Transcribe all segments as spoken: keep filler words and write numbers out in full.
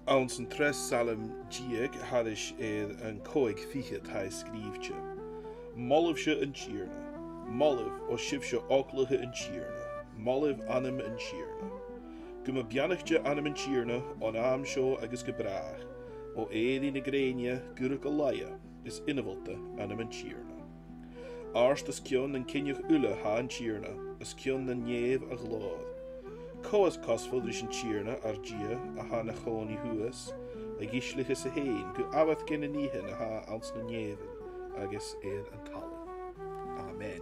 Anns an treas Salm deug, thairis air a' chòig fichead, tha e sgrìobhte: Molaibhse an Tighearna. Molaibh, o sibhse òglacha an Tighearna. Molaibh ainm an Tighearna. Gum bi beannaichte ainm an Tighearna on àm seo agus gu bràth. O èirigh na grèine, gur gu laighe, is ionmholta ainm an Tighearna. Àrd os cionn nan cinneach uile tha an Tighearna, os cionn nan nèamh a ghlòir. Cò as cosmhail ris an Tighearna ar Dia a tha na chòmhnaidh shuas, a dh'ìslicheas e fhèin gu amharc air na nithean a tha anns na nèamhan agus air an talamh. Amen.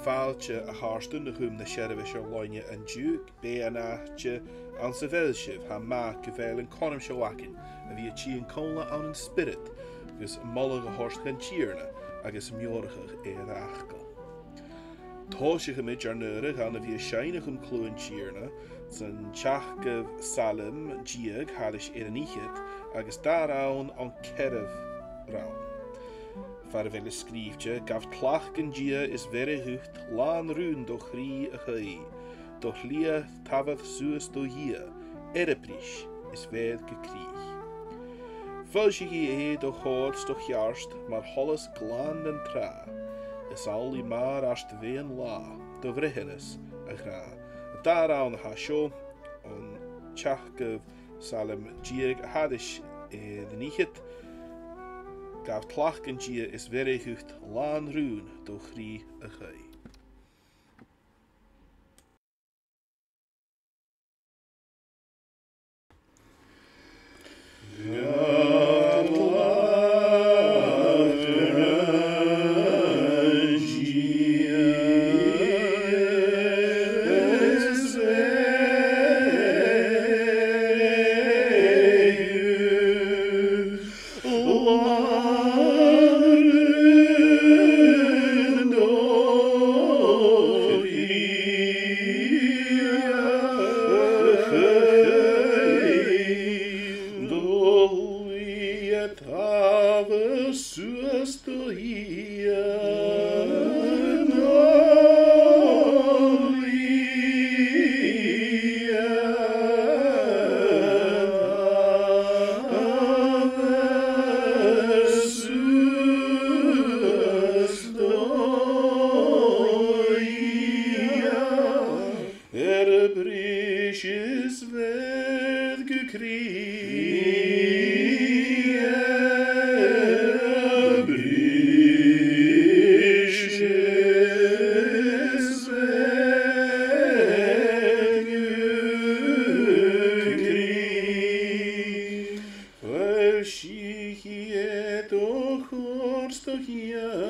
Fàilte, a chàirdean, a-chum na seirbheis air-loidhne an-diugh. Beannaichte anns a bheil sibh. Tha e math gu bheil an cothrom seo againn a bhith a' tighinn còmhla ann an spiorad, agus moladh a thoirt dhan Tighearna agus meòrachadh air fhacal. Tòisichidh sinn ar n-adhradh ann a bhith a' seinn a-chum cliù an Tighearna san t-seachdamh Salm deug, thairis air an fhichead, agus dà rann on ceathramh rann. Far a bheil e sgrìobhte: Gabh tlachd, an Dia, is bheirich dhut, làn rùn do chridhe a-chaoidh. Do shlighe tabhair suas do Dhia, earb ris is bheir gu crìch. Foillsichidh e do chòir 's do cheart mar sholas glan nan tràth, is amhlaidh mar àrd-mheadhan-latha do bhreitheanas a ghnàth. Dà rann a tha seo, an t-seachdamh Salm deug, thairis air an fhichead. Gabh tlachd, an Dia, is bheirich dhut, làn rùn do chridhe a-chaoidh. Earb ris is bheir gu crìch. Earb ris is bheir gu crìch. Foillsichidh e do chòir 's do cheart. Foillsichidh e do chòir 's do cheart.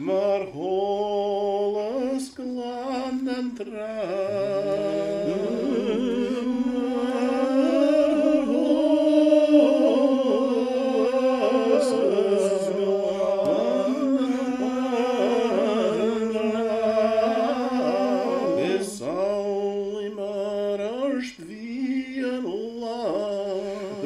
Mar sholas glan nan tràth. Mar sholas glan nan tràth. Is amhlaidh mar àrd-mheadhan-latha. Do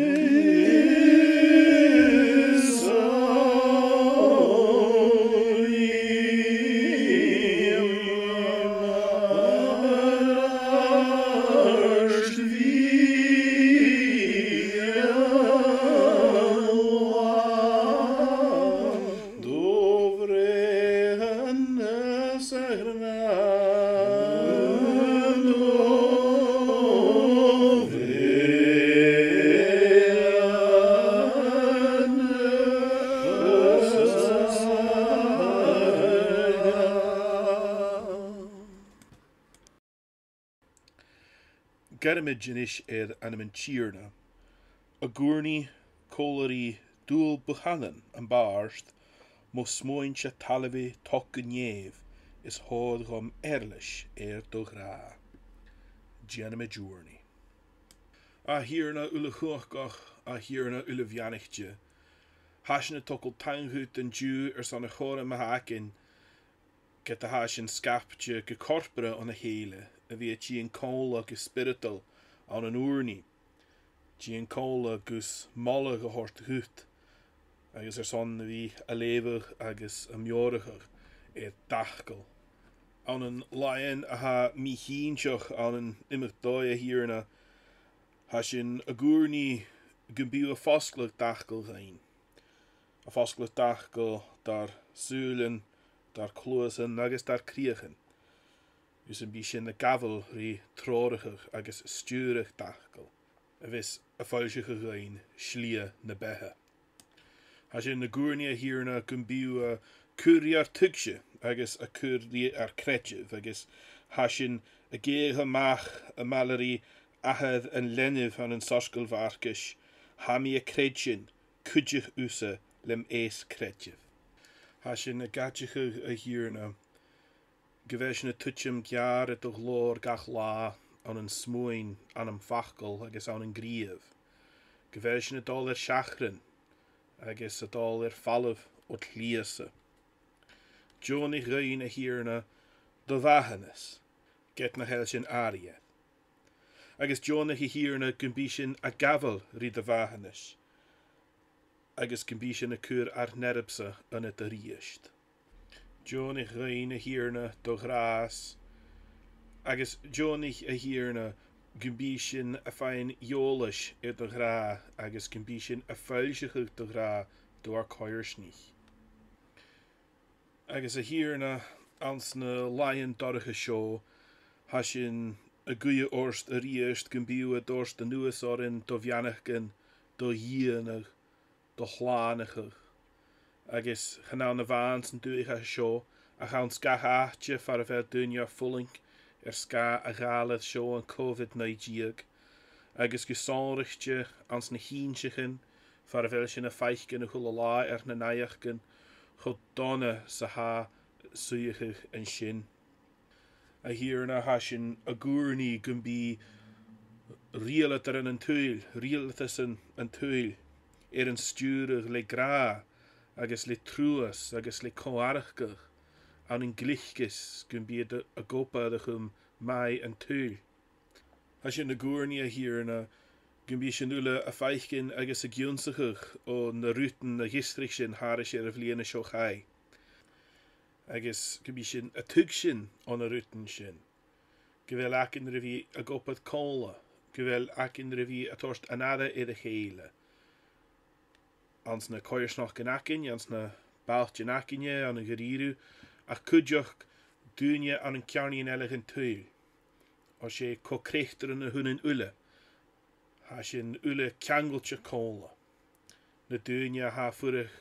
bhreitheanas a ghnàth. Do bhreitheanas a ghnàth. Gabhaimid a-nis air ainm an Tighearna. A Ghùrnaidh, còmhla ri Dùghall Bùchanan, am bàrd, mo smuaintean talmhaidh tog gu nèamh, is thoir dhomh earlas air do ghràdh. Dèanamaid ùrnaigh. A Thighearna uile-chumhachdach, a Thighearna uile-bheannaichte, tha sinn a' togail taing dhut an-diugh airson a' chòrnaidh a th' againn ged a tha sinn sgapte gu corporra on a chèile, a bhith a' tighinn còmhla gu spioradail ann an ùrnaigh, tighinn còmhla gus moladh a thoirt dhut, agus airson a bhith a' leughadh agus a' meòrachadh air d' fhacal. Ann an làithean a tha mì-chinnteach ann an iomadh dòigh, a Thighearna, tha sinn ag ùrnaigh gum bi thu a' fosgladh d' fhacal dhuinn, a' fosgladh d' fhacal dar sùilean, dar cluasan agus dar cridheachan, gus am bi sinn a' gabhail ri treòrachadh agus stiùireadh d' fhacal, a bhios a' foillseachadh dhuinn slighe na beatha. Tha sinn ag ùrnaigh, a Thighearna, gum bi thu a' cur ri ar tuigse agus a' cur ri ar creideamh, agus tha sinn ag èigheachd a-mach a' mhailearaidh Athar an Leanaibh ann an Soisgeul Mharcais: Tha mi a' creidsinn, cuidich thusa lem eas-creideamh. Tha sinn ag aideachadh, a Thighearna, gu bheil sinn a' tuiteam geàrr air do ghlòir gach latha ann an smuain, ann am facal agus ann an gnìomh, gu bheil sinn a' dol air seachran agus a' dol air falbh od shlighe-sa. Deònaich dhuinn, a Thighearna, do mhaitheanas, ged nach eil sinn airidh air. Agus deònaich, a Thighearna, gum bi sinn a' gabhail ri do mhaitheanas, agus gum bi sinn a' cur ar n-earbsa annad a-rithist. Deònaich dhuinn, a Thighearna, do ghràs, agus deònaich, a Thighearna, gum bi sinn a' faighinn eòlas air do ghràdh, agus gum bi sinn a' foillseachadh do ghràdh do ar coimhearsnaich. Agus, a Thighearna, anns na làithean dorcha seo, tha sinn a' guidhe ort a-rithist gum bi thu a' toirt a-nuas oirnn do bheannachdan do dhìonadh, do shlànachadh. Agus chan ann a-mhàin san dùthaich a tha seo, ach anns gach àite far a bheil daoine a' fulang air sgàth a' ghàlair seo, an Covid naoi deug, agus gu sònraichte anns na h-Innseachan, far a bheil sinn a' faicinn a h-uile là air na naidheachdan cho dona 's a tha suidheachadh an sin. A Thighearna, tha sinn ag ùrnaigh gum bi riaghladair an t-saoghail, riaghladair an, an t-saoghail, air an stiùireadh le gràdh agus le truas agus le co-fhaireachdainn, ann an gliocas gum bi iad ag obair a chum math an t-saoghail. Tha sinn ag ùrnaigh, a Thighearna, gum bi sinn uile a' faicinn agus ag ionnsachadh o na rudan a dh'fhiosraich sinn thairis air a' bhliadhna seo chaidh, agus gum bi sinn a' tuigsinn o na rudan sin gu bheil againn ri bhith ag obair còmhla, gu bheil againn ri bhith a' toirt an aire air a chèile anns na coimhearsnachdan againn, anns na bailtean againne, ann an da-rìribh, ach cuideachd daoine ann an ceàrnaidhean eile dhen t-saoghal. Oir 's e co-chreutairean a th' annainn uile. Tha sinn uile ceangailte còmhla. Na daoine a tha a' fuireach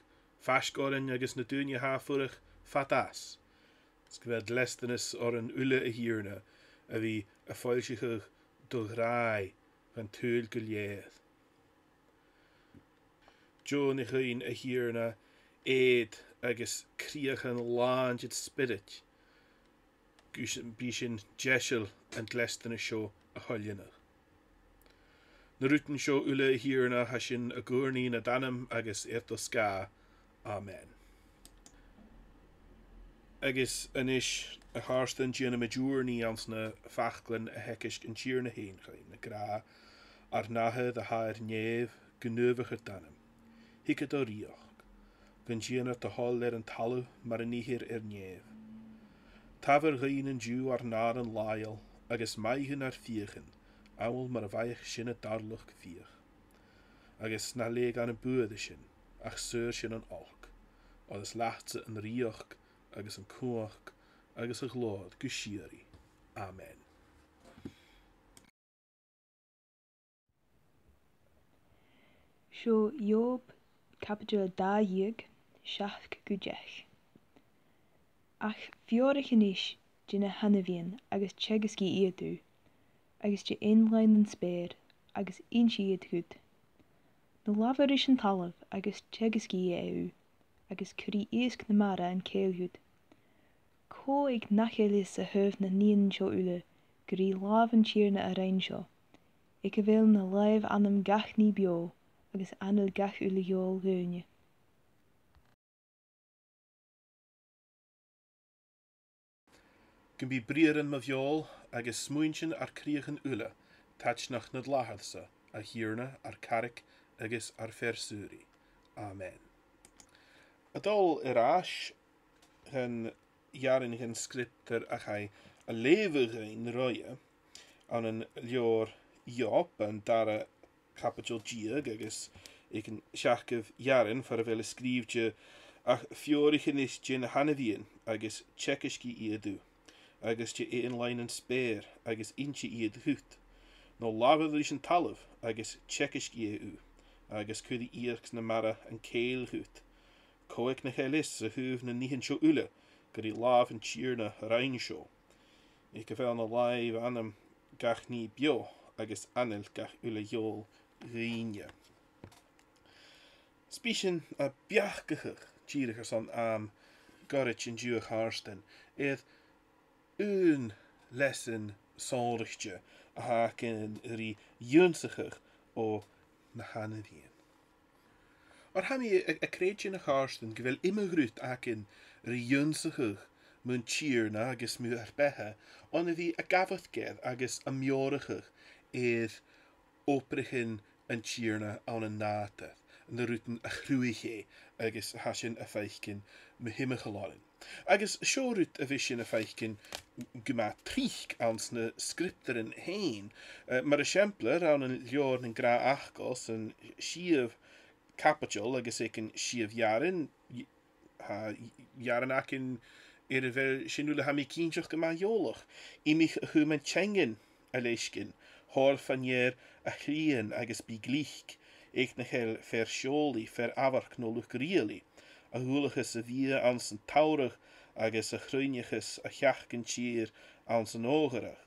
faisg oirnn agus na daoine a tha a' fuireach fad às. 'S gu bheil dleastanas oirnn uile, a Thighearna, a bhith a' foillseachadh do ghràdh dhan t-saoghal gu lèir. Deònaich dhuinn, a Thighearna, eud agus cridheachan làn did Spiorad, gus am bi sinn deiseil an dleastanas seo a choileanadh. Na rudan seo uile, a Thighearna, tha sinn ag ùrnaigh nad ainm agus air do sgàth. Amen. Agus a-nis, a chàirdean, dèanamaid ùrnaigh anns na faclan a theagaisg an Tighearna fhèin dhuinn, ag ràdh: Ar n-Athair a tha air nèamh, gu naomhaichear d' ainm. Thigeadh do rìoghachd. Gun dèanar do thoil air an talamh mar a nithear air nèamh. Tabhair dhuinn an-diugh ar n-aran làitheil, agus maith dhuinn ar fiachan, amhail mar a mhaitheas sinne dar luchd-fiach. Agus na leig ann am buaireadh sinn, ach saor sinn on olc. Oir is leatsa an rìoghachd, agus an cumhachd, agus a' ghlòir gu sìorraidh. Amen. Seo Iob, caibideil a dà dheug, seachd gu deich. Ach fiafraich a-nis de na h-ainmhidhean agus teagaisgidh iad thu, agus de aon-làithean an speur agus innsidh iad dhut. No labhair ris an talamh agus teagaisgidh e thu, agus cuir ri iasg na mara an cèill dhut. Cò aig nach eil fhios a thaobh nan nigheanan seo uile gur e làmh an Tighearna a rinn seo, aig a bheil na làimh anam gach nì beò agus anail gach uile gheòil-dhaoine? Gum bi briathran mo bheòil agus smuaintean ar cridheachan uile taitneach nad làthair-sa, a Thighearna, ar carraig agus ar fear-saoraidh. Amen. A' dol air ais chun earrann den sgriobtar a chaidh a leughadh dhuinn roimhe, ann an leabhar Iob, an dara caibideil deug agus aig an seachdamh earrann, far a bheil e sgrìobhte: Ach feòraich a-nis dè na h-ainmhidhean agus teagaisgidh iad thu, agus dè eadhon-làithean an speur agus innsidh iad dhut. No làmhair ris an talamh agus teagaisgidh e thu, agus cuiridh iarcs na mara an cèill dhut. Cò aig nach eil fhios a thaobh nan nithean seo uile gur e làmh an Tighearna a rinn seo? Aig a bheil na làimh anam gach nì beò agus anail gach uile fheòil dhuinne. 'S bidh sinn a' beachdachadh dìreach airson àm goirid an-diugh, a chàirdean, air aon leasan sònraichte a th' againn ri ionnsachadh o na h-ainmhidhean. Oir tha mi a', a', a' creidsinn, a chàirdean, gu bheil iomadh rud againn ri ionnsachadh mun Tighearna agus mu ar beatha, on a bhith ag amharc air agus a' meòrachadh air obraichean an Tighearna ann an nàdar, na rudan a chruthaich e, agus tha sinn a' faicinn mu thimcheall oirnn. Agus seo rud a bhios sinn a' faicinn gu math tric anns na sgriobtairean fhèin. Eh, mar eisimpleir, ann an leabhar nan Gnàth-fhacal, san t-siathamh caibideil agus aig an t-siathamh earrann, tha earrann againn air a bheil sinn uile, tha mi cinnteach, gu math eòlach. Imich a chum an teangain, a leisgean, thoir fa-near a chridhean agus bi glic, aig nach eil fear-seòlaidh, fear-amhairc no luchd-riaghlaidh, a dh'ullaicheas a bhiadh anns an t-samhradh agus a chruinneachas a theachd an tìr anns an fhoghrach.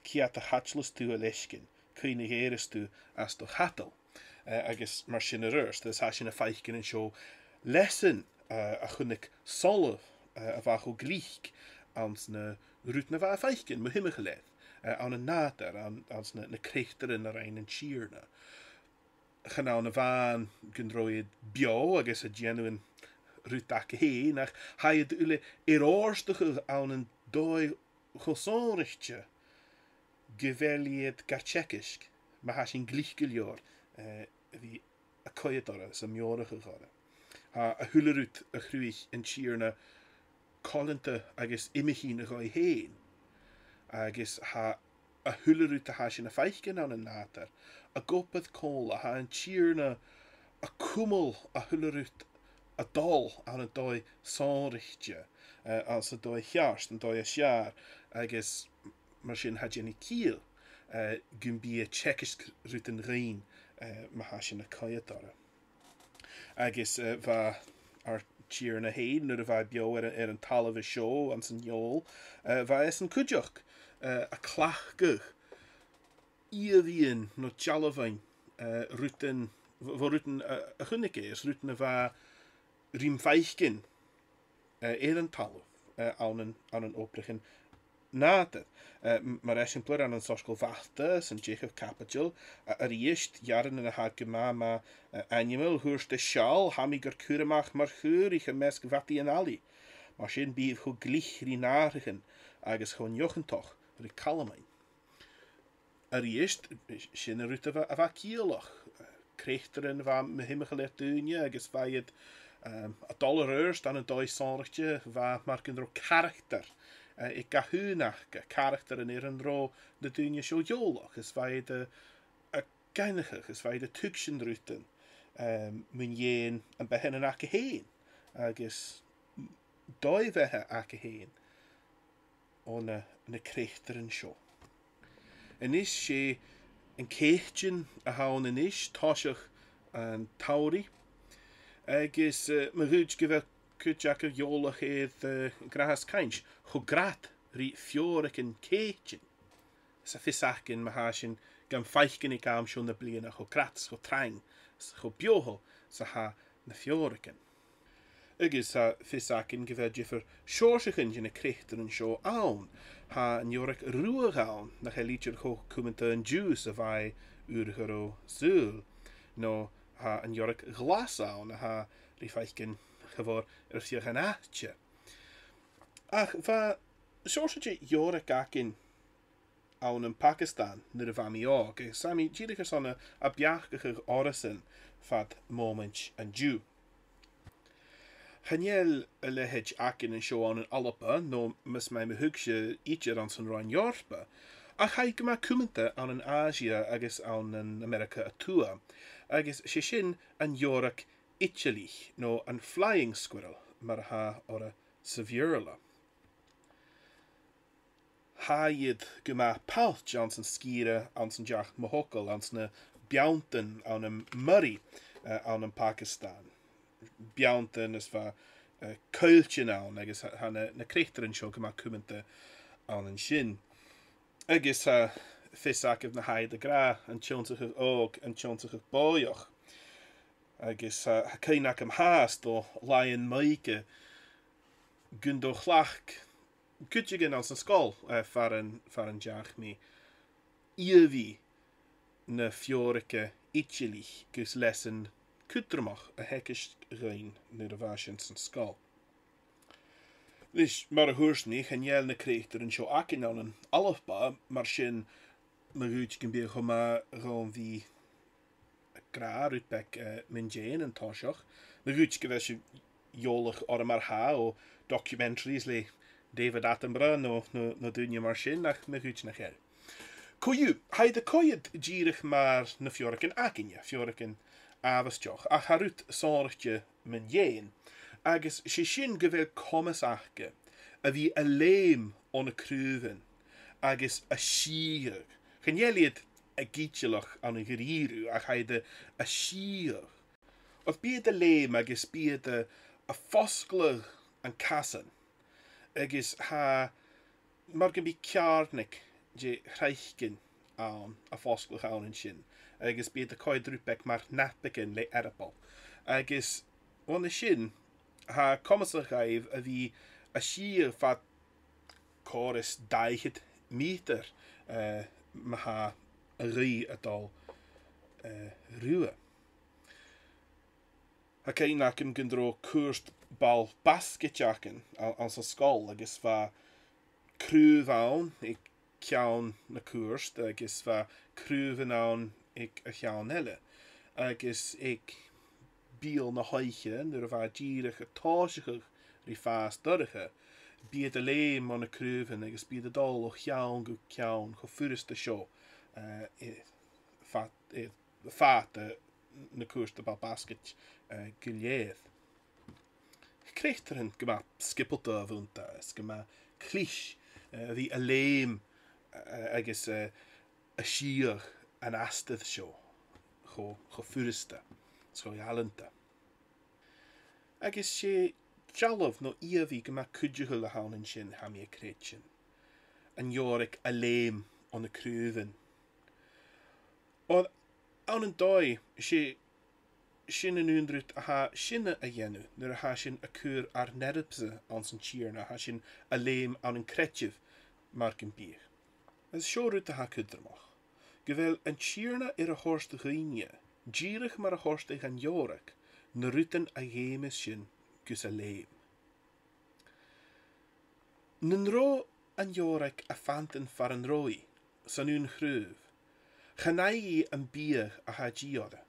Ciod a chaidleas tu, a leisgean, cuin a dh'èireas tu às do chadal? Eh, agus mar sin air adhart, is tha sinn a' faicinn an seo leasan, eh, a chunnaic Solamh, eh, a bha cho glic anns na rudan a bha e a' faicinn mu thimcheall air, eh, ann an nàdar, ann, anns na, na creutairean a rinn an Tighearna. Chan ann a-mhàin gun robh iad beò agus a' dèanamh an rud aca fhèin, ach tha iad uile air òrdachadh ann an dòigh cho sònraichte gu bheil iad gar teagasg, ma tha sinn glic gu leòr, eh, a bhith a' coimhead orra is a' meòrachadh orra. Tha a h-uile rud a chruthaich an Tighearna coileanta agus iomchaidh na dhòigh fhèin, agus tha a h-uile rud a tha sinn a' faicinn ann an nàdar ag obair còmhla. Tha an Tighearna a' cumail a h-uile rud a' dol ann an dòigh sònraichte, eh, anns an dòigh cheart, an dòigh as fheàrr, agus mar sin tha e a' dèanamh ciall, eh, gum bi e a' teagasg rudan dhuinn, eh, ma tha sinn a' coimhead orra. Agus, eh, bha ar Tighearna fhèin, nuair a bha e beò air, air an talamh an seo anns an fheòil, eh, bha esan cuideachd, eh, a' cleachdadh ìomhaighean no dealbhan, eh, rudan, bho, bho rudan, eh, a chunnaic e, is rudan a bha rim faicinn, eh, air an talamh, eh, ann an, ann an obraichean nàdair. Eh, m-, mar eisimpleir ann an Soisgeul Mhata, san deicheamh caibideil, a-, a-rithist, earrann a tha gu math, math, eh, ainmeil, thuirt e: Seall, tha mi gur cur a-mach mar chaoraich am measg mhadaidhean-allaidh. Mar sin bithibh cho glic ri nàrachdan agus cho neochiontach ri calmain. A-rithist, sin an rud a bha, a bha ciallach. Creutairean a bha mu thimcheall air daoine agus bha iad, ehm, a' dol air adhart ann an dòigh sònraichte, bha mar gun robh caractar, eh, aig gach aon aca, caractar an fhearainn an robh na daoine seo eòlach, is bha iad a', ag aithneachadh, is bha iad a' tuigsinn rudan, ehm, mun deidhinn am beatha aca fhèin, agus dòigh-bheatha aca fhèin o na, na creutairean seo. A-nis, 's e an Cèitean a th' ann a-nis, toiseach an t-samhraidh, agus, eh, ma dh'fhaodte gu bheil cuid agaibh eòlach air, eh, an gnàthas-cainnt, cho grad ri feòrag an Cèitein. 'S a' fhios againn ma tha sinn gam faicinn aig àm seo na bliadhna cho grad, cho trang, cho beothail 's a tha na feòragan. Agus tha fios againn gu bheil diofar sheòrsachan de na creutairean seo ann. Tha an fheòrag ruadh ann, nach eil idir cho cumanta an-diugh 's a bha e uair a bha e air a shaoil, no tha an fheòrag ghlas ann, a tha ri faicinn cha mhòr air feadh an àite. Ach bha seòrsa de Eòraic againn ann am Pacastan nuair a bha mi òg, agus tha mi dìreach airson a, a bheachdachadh orrasan fad mòmaint an-diugh. Chan eil a leithid againn an seo ann an Alba, no mas math mo thuigse idir anns an Roinn Eòrpa, ach tha i gu math cumanta ann an Àisia agus ann an Ameireaga a Tuath, agus 's e sin an Eòraic Itealaich, no an flying squirrel, mar a tha orra sa Bheurla. Tha iad gu math pailt anns an sgìre, anns an t-Each Mo Thogail, anns na beanntan ann am Murree, eh, ann am Pacastan. Beanntan is bha, eh, coilltean ann, agus tha, tha na, na creutairean seo gu math cumanta ann an sin. Agus tha fios agaibh na tha iad ag ràdh, an t-ionnsachadh òg, an t-ionnsachadh bòidheach. Agus, eh, tha cuimhne agam fhathast o làithean m' oidhche gun do chleachd cuideigin anns an sgoil, eh, far an, far an deach mi, ìomhaigh na feòrag itealaich gus leasan cudromach a theagaisg dhuinn nuair a bha sinn san sgoil. Nis, mar a thuirt mi, chan eil na creutairean seo againn ann an Alba, mar sin, ma dh'fhaodte gum biodh e cho math dhomh a bhith ag ràdh rud beag, eh, mun deidhinn an toiseach. Ma dh'fhaodte gu bheil sibh eòlach orra mar-thà o documentaries le David Attenborough no, no, no daoine mar sin, ach ma dh'fhaodte nach eil. Co-dhiù, tha iad a' coimhead dìreach mar na feòragainean againne, feòragainean àbhaisteach, ach tha rud sònraichte mun deidhinn, agus 's e sin gu bheil comas aca a bhith a' leum o na craobhan agus a' sìoladh. Chan eil iad ag itealach ann an da-rìribh, ach tha iad a', a' sìoladh. Oir bidh iad a' leum agus bidh iad a', a' fosgladh an casan, agus tha mar gum biodh ceàrnaig de thraicean ann a' fosgladh ann an sin, agus bidh iad a' coimhead rud beag mar napagan le earball. Agus bhon a sin, tha comas dhaibh a bhith a' sìoladh fad còrr is dà fhichead meatair, eh, ma tha a' ghaoth a' dol, eh, riutha. Tha cuimhne agam gun robh cuairt ball-basgaid againn a-, anns an sgoil agus bha craobh ann aig ceann na cuairt agus bha craobhan ann aig a' cheann eile. Agus aig beul na h-oidhche, nuair a bha e dìreach a' tòiseachadh ri fàs dorcha, bidh iad a' leum o na craobhan agus bidh iad a' dol o cheann gu ceann cho furasta seo, eh, i-, fad, eh, fad, eh, na cuairte ball-basgaid, eh, gu lèir. Creutairean gu math sgiobalta a bh' annta, is gu math clis, eh, a bhith a' leum, eh, agus, eh, a' sìoladh an astar seo cho, cho furasta, is cho ealanta. Agus 's e dealbh no ìomhaigh gu math cuideachail a th' ann an sin, tha mi a' creidsinn. An Eòraic a' leum o na craobhan. Oir ann an dòigh, 's e sin an aon rud a tha sinne a' dèanamh nuair a tha sinn a' cur ar n-earbsa anns an Tighearna, tha sinn a' leum ann an creideamh mar gum biodh. Is seo rud a tha cudromach, gu bheil an Tighearna air a thoirt dhuinne, dìreach mar a thòisich an Eòraic, na rudan a dh'fheumas sinn gus a leum. Nan robh an Eòraic a' fantainn far an robh i, san aon chraobh, chan fhaigheadh i am biadh a tha a dhìth oirre.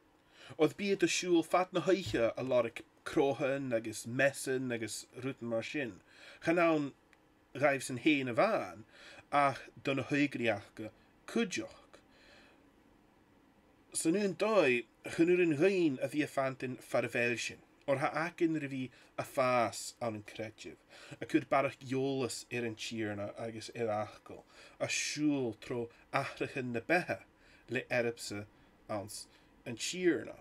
Oir bidh iad a' siubhal fad na h-oidhche a' lorg crothan agus measan agus rudan mar sin. Chan ann dhaibhsan fhèin a-mhàin, ach do na h-òigridh aca cuideachd. San aon dòigh, chan urrainn dhuinn a bhith a' fantainn far a bheil sinn, oir tha againn ri bhith a' fàs ann an creideamh, a' cur barrachd eòlais air an Tighearna agus air fhacal, a' siubhal tro athraichean na beatha le earbsa anns an Tighearna.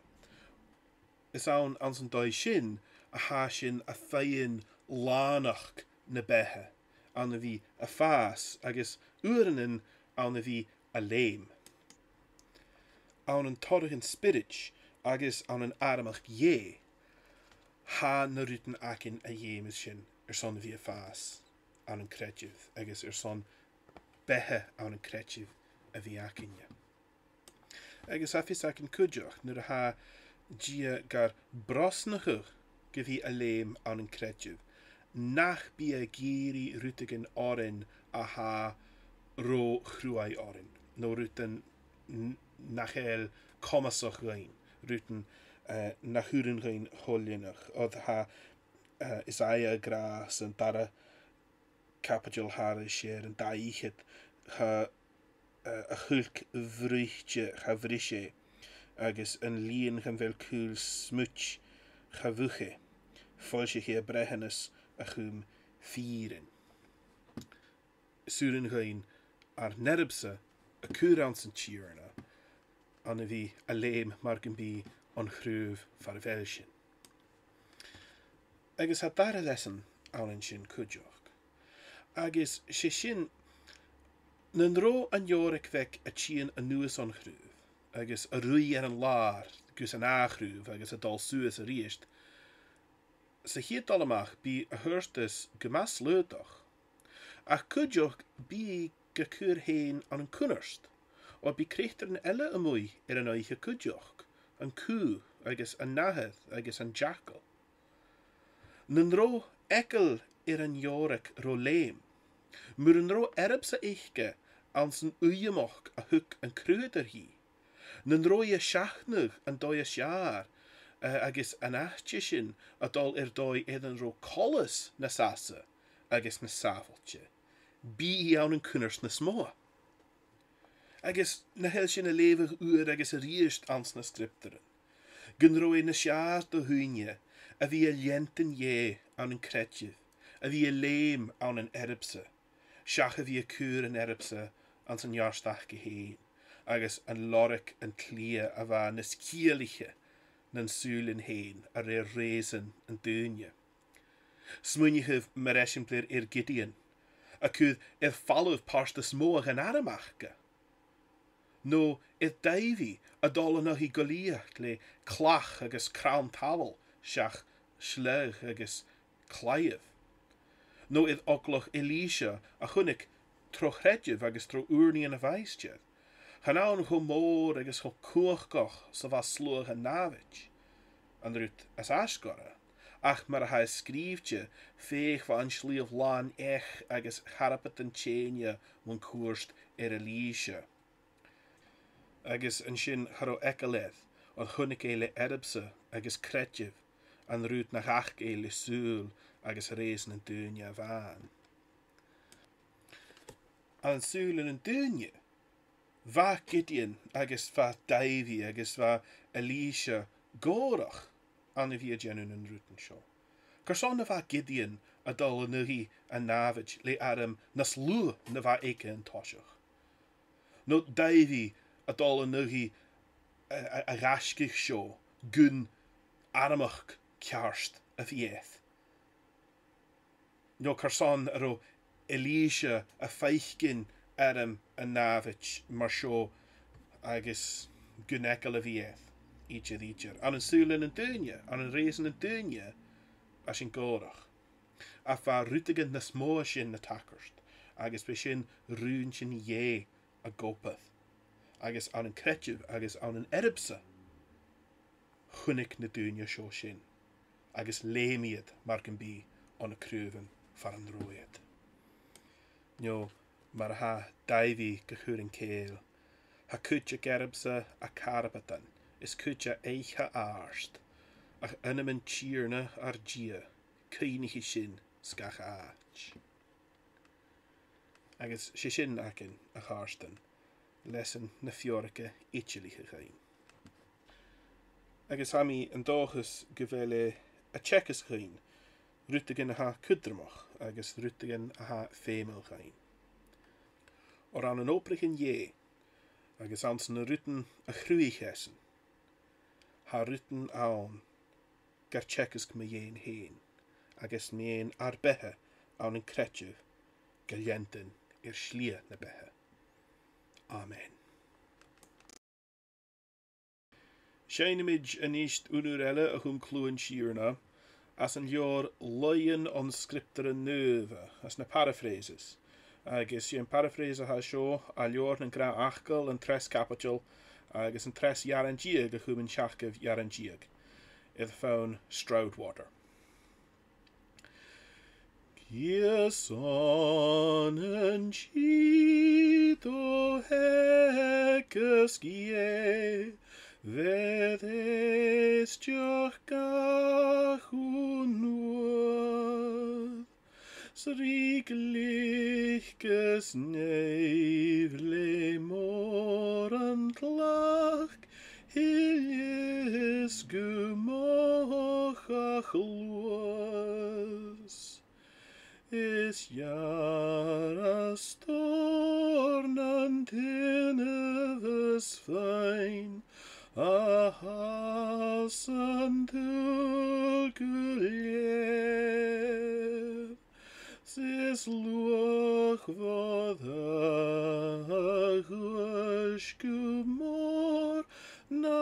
Is ann anns an dòigh sin a tha sinn a' faighinn lànachd na beatha, ann a bhith a' fàs, agus uaireannan ann a bhith a' leum. Ann an toradh an Spioraid agus ann an armachd Dhè, tha na rudan againn a dh'fheumas sinn airson a bhith a' fàs ann an creideamh agus airson beatha ann an creideamh a bhith againne. Agus tha fios againn cuideachd, nuair a tha Dia gar brosnachadh gu bhith a' leum ann an creideamh, nach bi e ag iarraidh rudeigin oirnn a tha ro chruaidh oirnn, no rudan n-, nach eil comasach dhuinn, rudan, eh, nach urrainn dhuinn coileanadh, oir tha, eh, Isaiah ag ràdh san dara caibideil thairis air an dà fhichead, cha, eh, a chuilc bhruite cha bhris e, agus an lìon dhan bheil caol-smùid cha mhuch e, foillsichidh e breitheanas a chum fìrinn. 'S urrainn dhuinn ar n-earbsa a chur anns an Tighearna, ann a bhith a' leum mar gum bi on chraobh far a bheil sinn. Agus tha dara leasan ann an sin cuideachd. Agus 's e sin, nan robh an leabhraic bheag a' tighinn a-nuas on chraobh, agus a' ruith air an làr gus an ath chraobh agus a' dol suas a-rithist, sa chiad dol a-mach bidh a thairgsinn gu math slaodach. Ach cuideachd bidh i ga cur fhèin ann an cunnart, oir bidh creutairean eile a-muigh air an oidhche cuideachd, an cù agus an nathair agus an t-seacail. Nan robh eagal air an leabhraic ro leum, mura robh earbsa aice anns an uidheamachd a thug an Cruthaighear dhi, nan robh i a' seachnadh an dòigh as fheàrr, eh, agus an àite sin a' dol air dòigh air an robh coltas nas fhasa agus nas sàbhailte, bidh i ann an cunnart nas motha. Agus nach eil sinn a' leughadh uair agus a-rithist anns na Sgriobtairean, gun robh e nas fheàrr do dhuine a bhith a' leantainn Dhè ann an creideamh, a bhith a' leum ann an earbsa, seach a bhith a' cur an earbsa anns an neartachd fhèin, agus an lorg an t-slighe a bha nas ciallaiche nan sùilean fhèin a rèir reusan an duine. Smaoinichibh mar eisimpleir air Gideon, a' cur air falbh pàirt as motha dhen arm aca. No air Daibhidh a' dol an aghaidh Goliath le clach agus crann-tabhail seach sleagh agus claidheamh. No air òglach Elisha a chunnaic tro chreideamh agus tro ùrnaigh a' Mhaighstir. Chan ann cho mòr agus cho cumhachdach 's a bha sluagh an nàmhaid, an rud as fhaisge orra, ach mar a tha e sgrìobhte, feuch, bha an t-sliabh làn each agus charbadan teine mun cuairt air Elisha. Agus an sin cha robh eagal air, oir chunnaic e le earbsa agus creideamh an rud nach fhaca e le sùil agus reusan an duine a-mhàin. Ann an sùilean an duine, bha Gideon agus bha Daibhidh agus bha Elisha gòrach ann a bhith a' dèanamh nan rudan seo. Carson a bha Gideon a' dol an aghaidh an nàmhaid le arm nas lugha na bha aige an toiseach? No Daibhidh a' dol an aghaidh a, a, a' ghaisgich seo gun armachd ceart a bhith air? No carson a robh Elisha a' faicinn arm an nàmhaid mar seo agus gun eagal a bhith air idir, idir? Ann an sùilean an duine, ann an reusan an duine, bha sin gòrach. Ach bha rudeigin nas motha sin na tachairt, agus b' e sin rùintean Dhè ag obair, agus ann an creideamh agus ann an earbsa, chunnaic na daoine seo sin, agus leum iad mar gum biodh o na craobhan far an robh iad. No mar a tha Daibhidh ga chur an cèill, tha cuid ag earbsa a carbadan, is cuid a eich àrd, ach ainm an Tighearna ar Dia, cuimhnichidh sinn 's gach àit. Agus 's e sin againn, a chàirdean, leasan na feòraige eadar-dhealaichte dhuinn. Agus tha mi an dòchas gu bheil e a' teagasg dhuinn rudeigin a tha cudromach agus rudeigin a tha feumail dhuinn. Oir ann an obraichean Dhè, agus anns na rudan a chruthaich esan, tha rudan ann gar teagasg mu dheidhinn fhèin, agus mu dheidhinn ar beatha ann an creideamh, ga leantainn air slighe na beatha. Amen. Seinnidh sinn a-nis aon uair eile a chum cliù an Tighearna, às an leabhar Laoidhean on Sgriobtar Naomh, às na Paraphrases. Agus 's e am paraphrase a tha seo à leabhar nan Gnàth-fhacal, an treas caibideil, agus an treas earrann deug a chum an t-seachdamh earrann deug, air fonn Stroudwater. Dh'iasanan sibh do theagasg Dhè, bheir èisteachd gach ùrnaigh. 'S rìgh gliocas naoimh le mòran tlachd, thilleas gu moch a chluas. Is ghearr as tòrr nan tuinneamh is fuinn a tha san t-saoghal gu lèir. 'S is luach mhòr a ghuais gu mòr na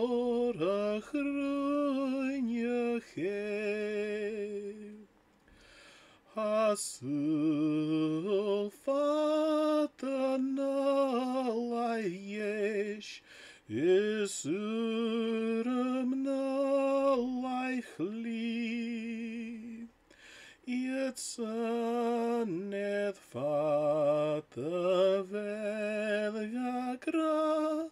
òr a chruinnich e. Tha saoghal fada na laighe dheis, is urram na laighe chlì. Iadsan air fad a bheir ga gràdh,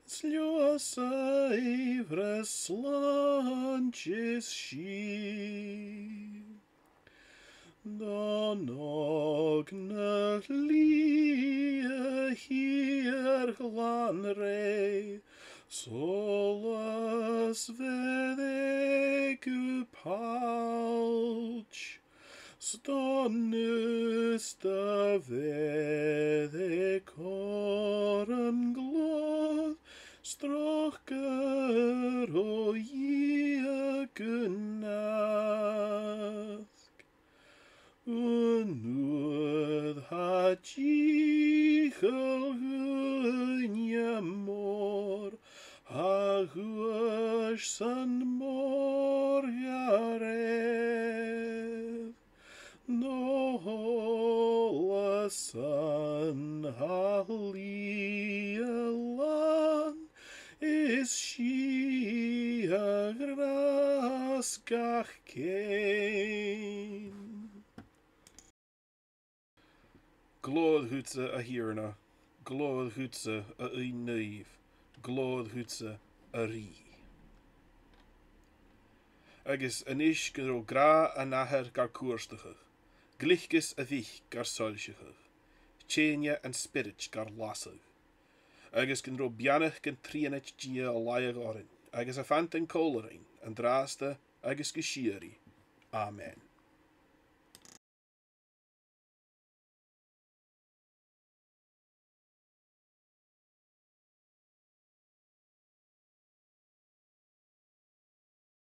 's leòr saidhbhreas slàinte is sìth. Don òg na slighe a' chiar ghlan rèidh, solas bheir e gu pailt. 'S don aosta bheir e còir an glòir, 's droch geur o Dhia gu nasc. An uair tha dìcheall dhuine mòr, tha dhuais san mòr-ghàrradh. No holasan tha slighe làn, is sìth a ghràs gach ceann. Glòir dhutsa, a Thighearna, glòir dhutsa, a Aon-Naomh, glòir dhutsa, a Rìgh. Agus a-nis gun robh gràdh an Athar gar cuairteachadh, gliocas a' Mhic gar soillseachadh, teine an Spioraid gar lasadh, agus gun robh beannachd an Trianaid Dia a' laighe oirnn, agus a' fantainn còmhla rinn, an-dràsta agus gu sìorraidh. Amen.